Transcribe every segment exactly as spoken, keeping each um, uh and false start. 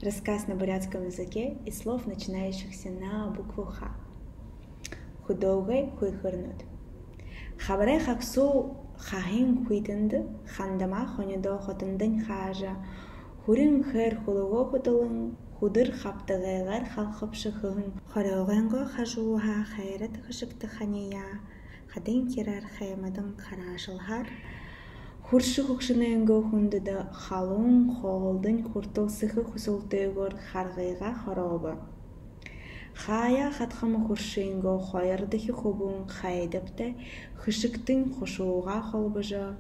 Рассказ на бурятском языке из слов, начинающихся на букву Х. Хүдөөгэй хүйхэрнүүд. Хабарай хагсуу хаһын хүйтэндэ Хандама хонидоо хотондонь хаажа, хүрин хээр хүлэгөө хүдэлэн, хүдэр хабтагайгаар халхабшаһан хорёогойнгоо хажууһаа хайрата хэшэгтэ ханиие хадын хираар хаймадан хараашалһаар, хүршэ хүгшэнэйнгөө хүндэдэ халуун хоолдонь хүртэлсэхэ хүсэлтэйгөөр харгыгаа хорообо. Хаяа хадхама хүршынгөө хоёрдохи хүбүүн Хайдабтай хэшэгтэнь хушуугаа холбожо,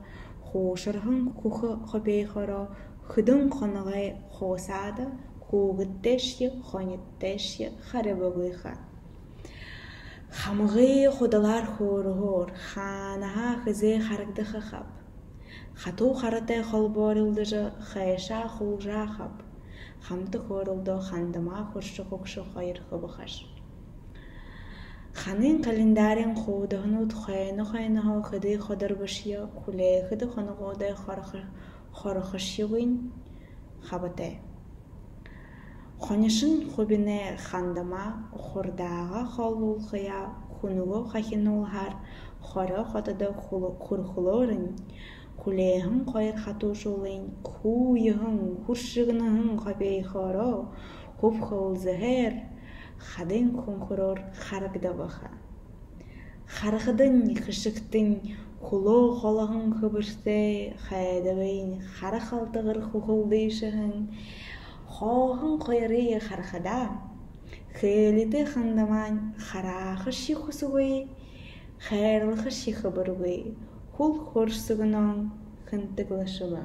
хуушарһан хүхэ хубяа хороо хэдэн хоногой хугасаада хүүгэдтэйшье, хонидтойшье харибагүй ха. Хамагай худалаар хөөрөөр, хаанаһаа хэзээ харагдаха хаб. Хатуу харатай холбоорилдожо, хайшаа хулжаа хаб. Хамта хөөрэлдөө Хандама хүршэ хүгшэ хоёр хүбүүн хаш. Ханын календарин хуудаһанууд хойно хойноһоо хэды ходорбошье, хүлеэхэдэ хоногуудай хорхо-, хорхошьегүйнь хабатай. Хонишон хубинай Хандама хурдаагаа хооллуулхаяа хүнэгүй хахинуулһаар хорёо хотодо хүл-, хүрхэлөөрнь, хүлеэһэн хоёр хатуушуулынь хүүеһэн, хүршэгэнэһэн хубяа хороо хүбхэлзэһээр хадын хүнхэрөөр харагдаба ха. Харахадань хэшэгтэнь хүлөө холоһон хэбэртэй, Хайдабынь хара халтагар хүхэлдэйшэһэн. Хооһон хоёрые харахадаа, хээлитэй Хандамань хараахашье хүсэгүй, хайрлахашье хэбэргүй, хүл хурсагнан хэнтэг лэ шэбэ.